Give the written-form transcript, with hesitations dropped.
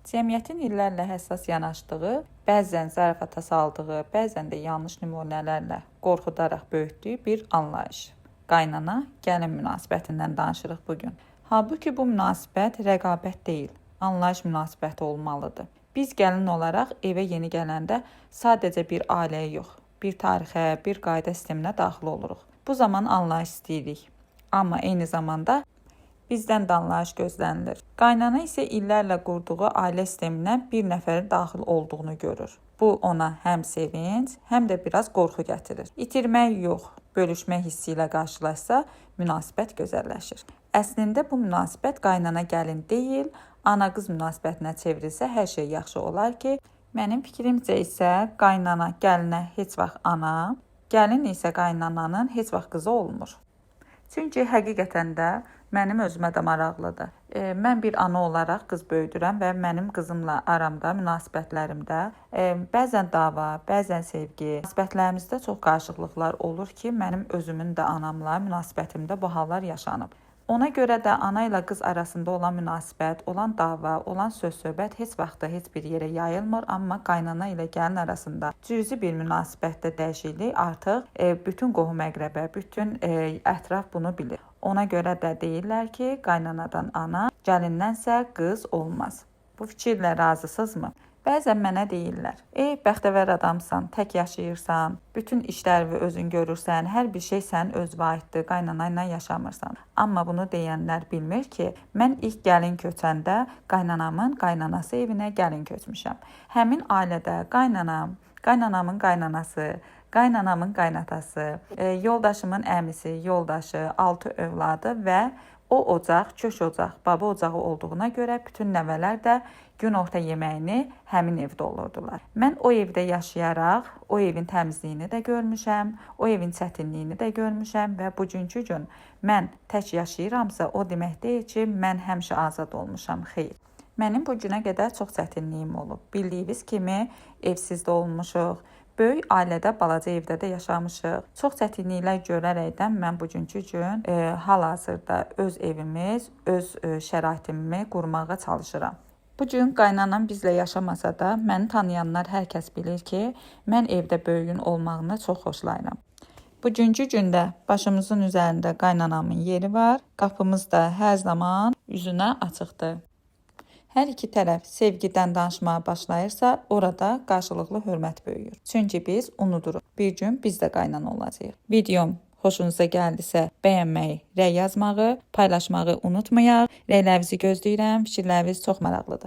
Cəmiyyətin illərlə həssas yanaşdığı, bəzən zarafata saldığı, bəzən də yanlış nümunələrlə qorxudaraq böyütdüyü bir anlayış. Qaynana, gəlin münasibətindən danışırıq bu gün. Halbuki bu münasibət rəqabət deyil, anlayış münasibəti olmalıdır. Biz gəlin olaraq evə yeni gələndə sadəcə bir ailəyə yox, bir tarixə, bir qayda sisteminə daxil oluruq. Bu zaman anlayış istəyirik. Amma eyni zamanda bizdən də anlayış gözlənilir. Qaynana isə illərlə qurduğu ailə sisteminə bir nəfərin daxil olduğunu görür. Bu ona həm sevinc, həm də biraz qorxu gətirir. İtirmək yox, bölüşmək hissi ilə qarşılaşsa münasibət gözəlləşir. Əslində bu münasibət qaynana gəlin deyil, ana-qız münasibətinə çevrilsə hər şey yaxşı olar ki, mənim fikrimcə isə qaynana gəlinə heç vaxt ana, gəlin isə qaynananın heç vaxt qızı olmur. Çünki həqiqətən də mənim özümə də maraqlıdır. Mən bir ana olaraq qız böyüdürəm və mənim qızımla aramda, münasibətlərimdə bəzən dava, bəzən sevgi, münasibətlərimizdə çox qarışıqlıqlar olur ki, mənim özümün də anamla münasibətimdə bu hallar yaşanıb. Ona görə də ana ilə qız arasında olan münasibət, olan dava, olan söz-söhbət heç vaxt da heç bir yerə yayılmır, amma qaynana ilə gəlin arasında cüzi bir münasibətdə dəyişiklik artıq bütün qohum-əqrəbə, bütün ətraf bunu bilir. Ona görə də deyirlər ki, qaynanadan ana, gəlindənsə qız olmaz. Bu fikirlə razısınızmı? Bəzən mənə deyirlər: "Ey bəxtəvər adamsan, tək yaşayırsan, bütün işləri özün görürsən, hər bir şey sənin özünə aiddir, qaynana ilə yaşamırsan." Amma bunu deyənlər bilmir ki, mən ilk gəlin köçəndə qaynanamın qaynanası evinə gəlin köçmüşəm. Həmin ailədə qaynanam, qaynanamın qaynanası, qaynanamın qaynatası, yoldaşımın əmisi, yoldaşı, 6 övladı və o ocaq kök ocaq, baba ocağı olduğuna görə bütün nəvələr də günorta yeməyini həmin evdə olurdular. Mən o evdə yaşayaraq o evin təmizliyini də görmüşəm, o evin çətinliyini də görmüşəm və bugünkü gün mən tək yaşayıramsa, o demək deyil ki, mən həmişə azad olmuşam. Xeyr. Mənim bu günə qədər çox çətinliyim olub. Bildiyiniz kimi evsiz də olmuşuq. Böyük ailədə, balaca evdə də yaşamışıq. Çox çətinliklər görərəkdən mən bugünkü gün hal-hazırda öz evimiz, öz şəraitimi qurmağa çalışıram. Bu gün qaynanam bizlə yaşamasa da, məni tanıyanlar hər kəs bilir ki, mən evdə böyüyün olmağını çox xoşlayıram. Bugünkü gündə başımızın üzərində qaynanamın yeri var. Qapımız da hər zaman üzünə açıqdır. Hər iki tərəf sevgidən danışmağa başlayırsa, orada qarşılıqlı hörmət böyüyür. Çünki biz unuduruq. Bir gün biz də qaynana olacağıq. Videom xoşunuza gəldisə bəyənməyi, rəy yazmağı, paylaşmağı unutmayaq. Rəylərinizi gözləyirəm. Fikirləriniz çox maraqlıdır.